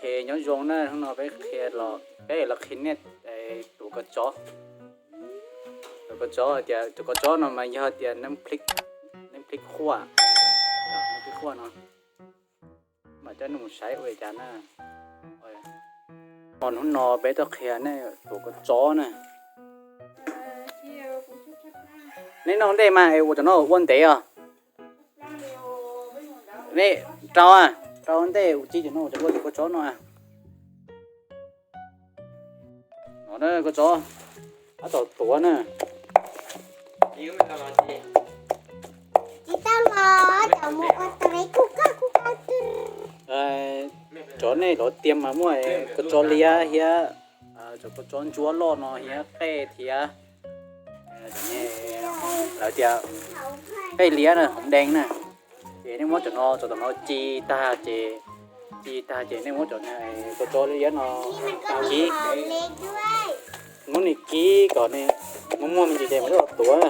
Ces nyob zoo na, hnub no peb qhia los, peb los qhia nej tuav kua txob. Tuav kua txob tias, tuav kua txob no mas yog tias neeb plib qhuaj, neeb plib qhuaj no. Mam coj nej mus saib ua li cas na. Ho hnub no peb tuaj qhia nej tuav kua txob na. Nej noj ntej mas es ua cov no ua ntev os. Nej rau, rau ntej ua ci cov no ua cov ua kua txob no. No na kua txob, tab tom tuav na. Tsis tau los, cov mus ua tau kuj koj kuj koj. Cov nej lov tiag mas muaj kua txob liab thiab, cov kua txob ntsuab loj no thiab qej thiab. Lawv tias qej liab na, hauv dees na. Ces nej muab cov no, cov tom no ci tag ces, ci tag ces nej muab cov kua txob liab no kib, muab nws kib kom nws muaj muag me ntsis ces mam coj los tuav.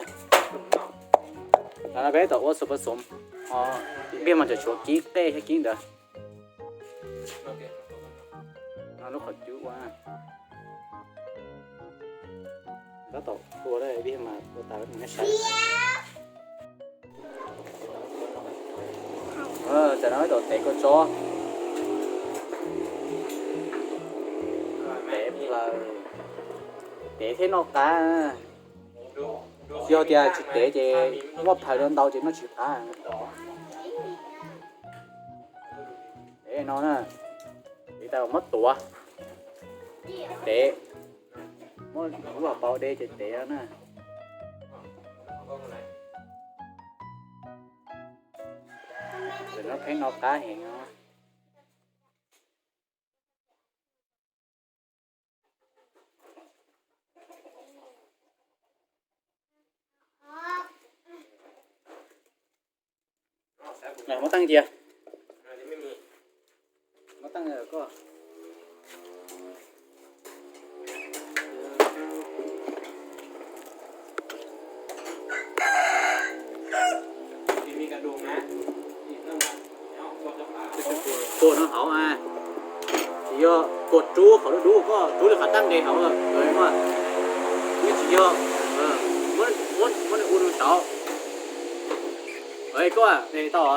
Peb tom ua xu pas xom, npia mas tseem tshuav kib qej thiab kib ntawd. Lub qhov cub ua, tab tom ua, ib pliag mas ua tas mus nej saib. Tam no tab tom tev kua txob, tev plaws, tev thiaj noj qab. Yog tias tsis tev ces muaj phaws ntau ces noj tsis qab. Tev no na, tev tas muab tuav, tev, muab lub hauv paus de ces tev na. Tam no pheej noj qab heev no. Muab teeb cia, muab teeb koj. Puag no hauv, tsis yog tuav rub qhov dub dub, koj rub li qhov teeb de hauv, yeej tsis yog, muab nws ua rau saud. Koj de tau,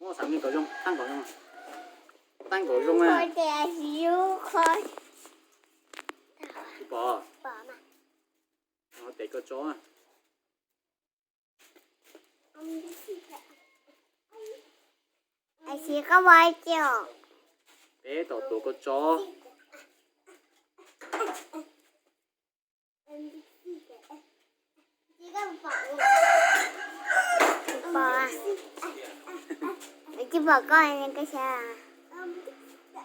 muab xav kom zoo, teeb kom zoo, teeb kom zoo na. Tsis pom, tev kua txob. Peb tom tuav kua txob. Tsis pom koj, koj xav,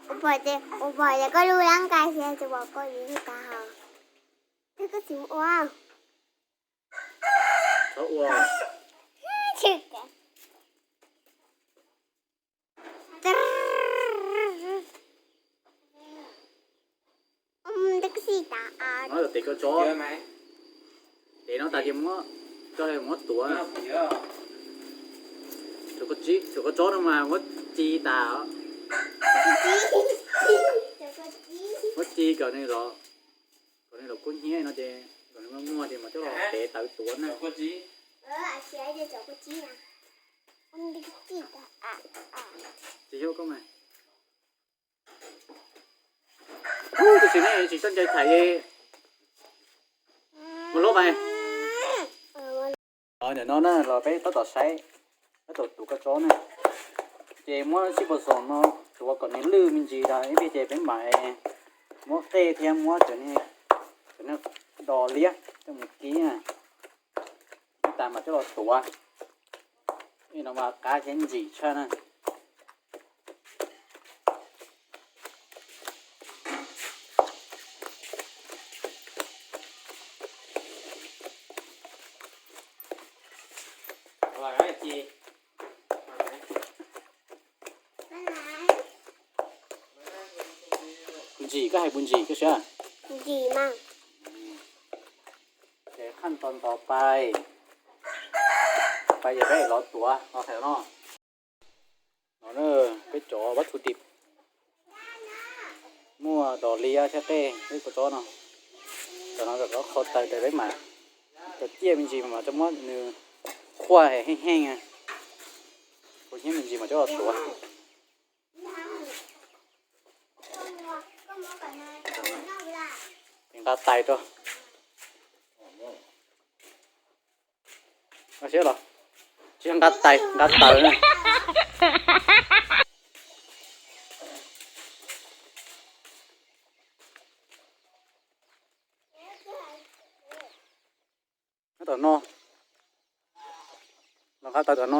ua pom ces koj lub lab nqa xyov tsis pom koj, yus lub tav hau. Koj tsis ua. Txhob ua. No yog tev kua txob. Tev no tas ces muab, muab tuav. Tus kua txob no mas muab ci tas, muab ci kom nws los, kom nws los kub hnyiab no ces kom nws muaj muag ces mam coj los tev tawv tuav na. Tsis yog koj mas. Ub, tab sis nej tsis txawj ncai tham li. Ua lub mas. Ntawm no na los peb tab tom saib, tab tom tuav kua txob na. Ces muab xib pos xoom no tuav kom nws lwj me ntsis los ib pliag ces peb mam muab qej thiab muab cov, cov dos liab coj mus kib na. Kib tas mam coj los tuav. Ib no mas qab thiab ntsim tshaj na. Ntsim, koj hais puas ntsim koj saib? Ntsim mas. Ces khaj nto nto pais, pais ces peb los tuav no, hais no. No peb cov vab thu dim, Muaj dos liab thiab qej, peb puas tsob no. Tam no rov qhau taws tas peb mam cov ciaj me ntsis mas coj muab nws quaj heej heej, quaj hnyiab me ntsis mas coj los tuav. Nqa tais rau. Siab los, tsis nqa tais, nqa taws na. Nqa tom no, los nqa taws tom no.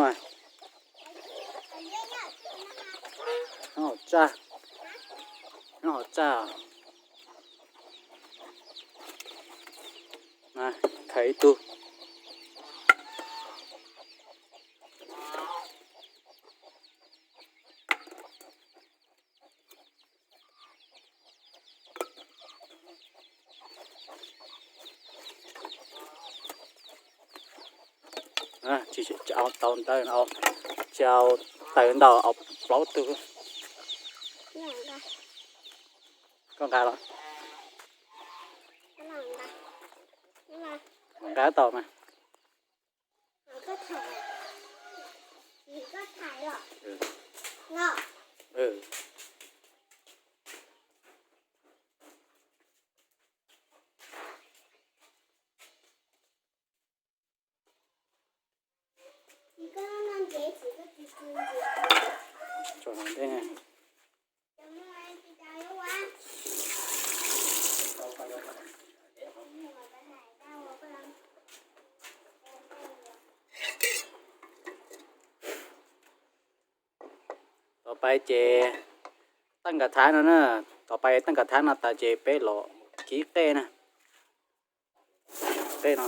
Nyob hauv tsaj, nyob hauv tsaj. Khawm ib tug. Tsis au tau ntawd, tsis au taws ntau, au plaub tug. Koj nqa los? Nqa tau mas. Tos pais ces taj nkas thav no na, tos pais taj nkas thav no tas ces peb los kib qej na. Qej no,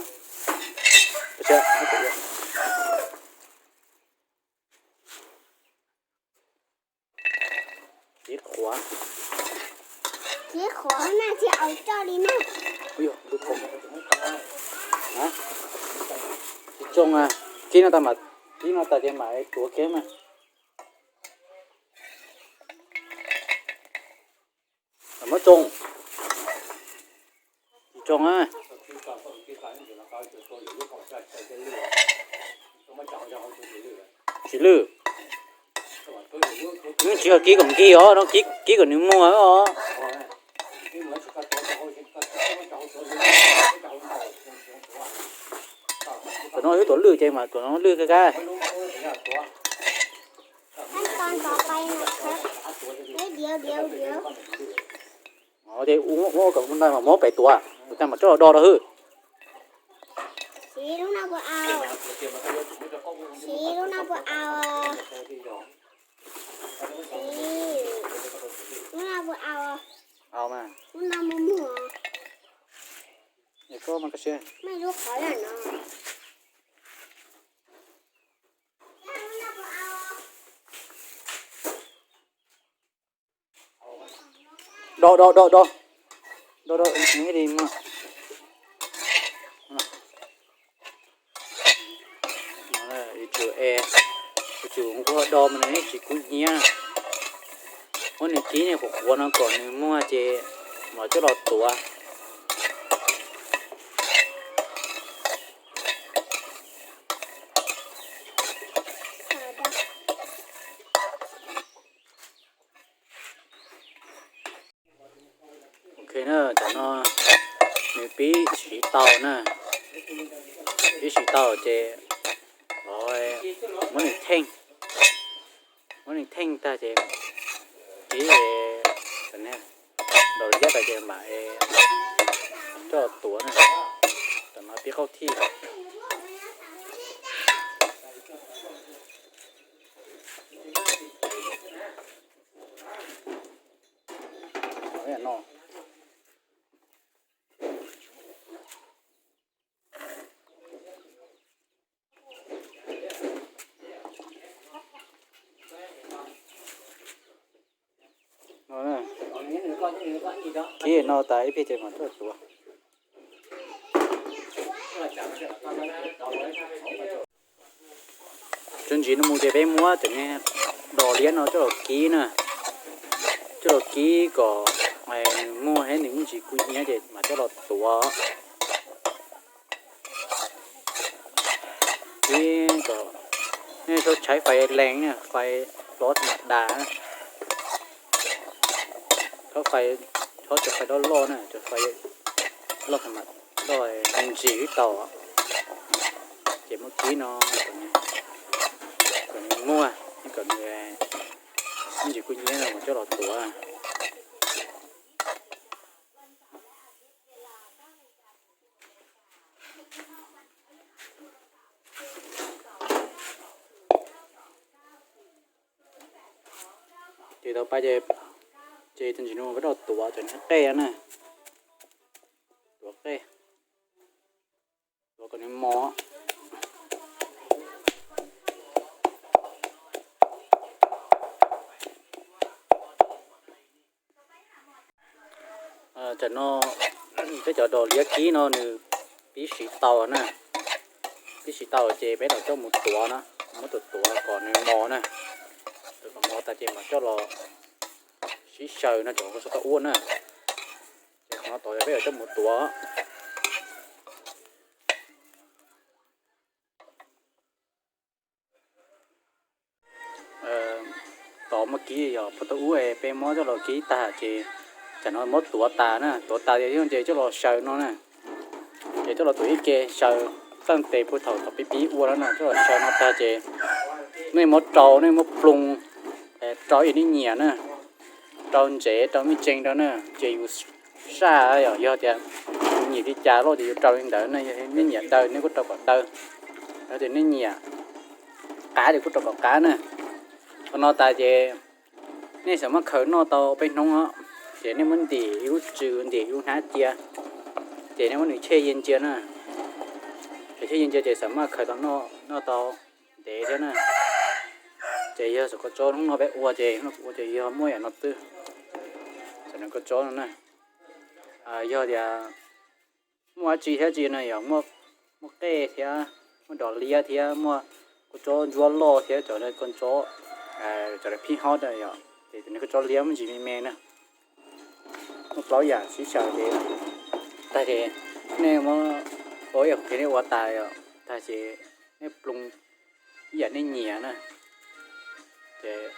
kib qhuav, kib qhuav na, tsis au coj li na. Tsis tsoo, kib no tas, kib no tas ces mam tuav kiag mas. Muab tsoo, tsis tsoo a. Tsis lwj. Nws tsis yog kib kom nkig os, no kib kom nws muag os. Tam no wb tuav lwj ces mas tuav no lwj kawg kawg. Ces ua kom nta mas muab pem tuav, ua cas mas coj los do rau hwb. Siv lub no puas au? Siv lub no puas au? Siv lub no puas au? Au mas. Lub no muag muag. Es koj mas koj siab. Muaj ib lub qhov lawm no. Do do do do do do, nws li muag. Tsum e, tsum nquag do mas nws tsis kub hnyiab. Muab nws kib qhuav qhuav no kom nws muag ces mam coj los tuav. Ok na, cov no nws pib siv tau na, pib siv tau ces muab nws theej, muab nws theej tag ces pib, ntaus liab tas ces mam coj tuav na. Tam no pib qaub thij. Kib no tas ib pliag ces mam tuaj tuav. Tso ntsis no mus ces peb muab cov niag dos liab no coj los kib na, coj los kib kom Nws muag thiab nws muaj ntsis kub hnyiab ces mam coj los tuav. Ib kom nej txhob tshaib fais lees na, fais hlob mam das. Txhob fais, txhob cov fais loj loj na, cov fais loj mam loj ntsis ib tau. Ces muab kib no kom nws muag, kom nws ib ntsis kub hnyiab no mas coj los tuav. Ces tau pais ces, ces tag ntsis no peb rau tuav cov niag qej na. Tuav qej, tuav kom nws mos. Tam no peb cov dos liab kib no nws pib siv tau na, pib siv tau ces peb los coj mus tuav na, muab tuav tuav kom nws mos na, kom mos tas ces mam coj los sib xyaw no cov kua txob tau ua na. Ces qhov no tod peb yuav coj mus tuav. Tod muab kib yog phob tau ub es peb muab coj los kib tag ces tam no muab tuav tas na, tuav tas ces yog ces coj los xyaw no na. Ces coj los tuav ib ke xyaw, txawj tes puag thaum thaum pib pib ua no na, coj los xyaw no tag ces nej muab rau, nej muab ploog, rau ib yam nej nyiam na, rau ntsev rau me ntsees rau na, ces yus saj yom, yog tias yus nyiam li cas loj ces yus rau li ntawd na, yog nej nyiam daw nej kuj rau kom daw, yog tias nej nyiam qab ces kuj rau kom qab na. Qhov no tas ces nej xav maj khaws noj tau peb hnub os, ces nej muab ntim ib lub tsw, ntim ib lub hnab cia, ces nej muab nws chej yees cia na. Ces chej yees cia ces xav maj khaws tau noj, noj tau ntev thiab na. Ces yog xav kua tsob hnub no peb ua ces, hnub no kuv ua ces yog muaj yam no xwb. Xav nws kua tsob no na, yog tias muaj dab tsi thiab tsi no yog muaj qej thiab, muaj dos liab thiab, muaj kua tsob ntsuab loj thiab, cov kua tsob, cov phib hob yom, ces cov kua tsob liab muaj ntsis me me na, muaj plaub yam sib xyaw ces tag ces nej muab ua ib yam qhov nej ua tas yom, tag ces nej ploog ib yam nej nyiam na. Ces,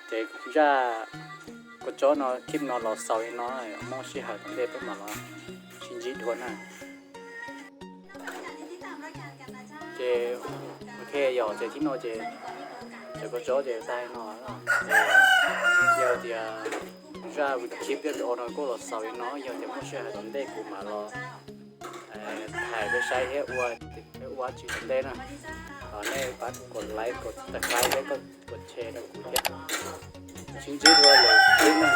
ces zaj kua tsob no, clip no los xaus li no, muaj sij hawm tom ntej peb mam los sib ntsib dua na. Ces ok yog ces tib no ces cov kua txob ces tag li no. Yog tias zaj video clip thiab o no kuj los xaus li no, yog tias muaj sij hawm tom ntej kuv mam los thaij peb saib thiab ua, peb ua tsis tom ntej na. Nej pab kuv like, kuv subscribe thiab kuv share rau kuv thiab. Sib ntsib dua lwm clip na.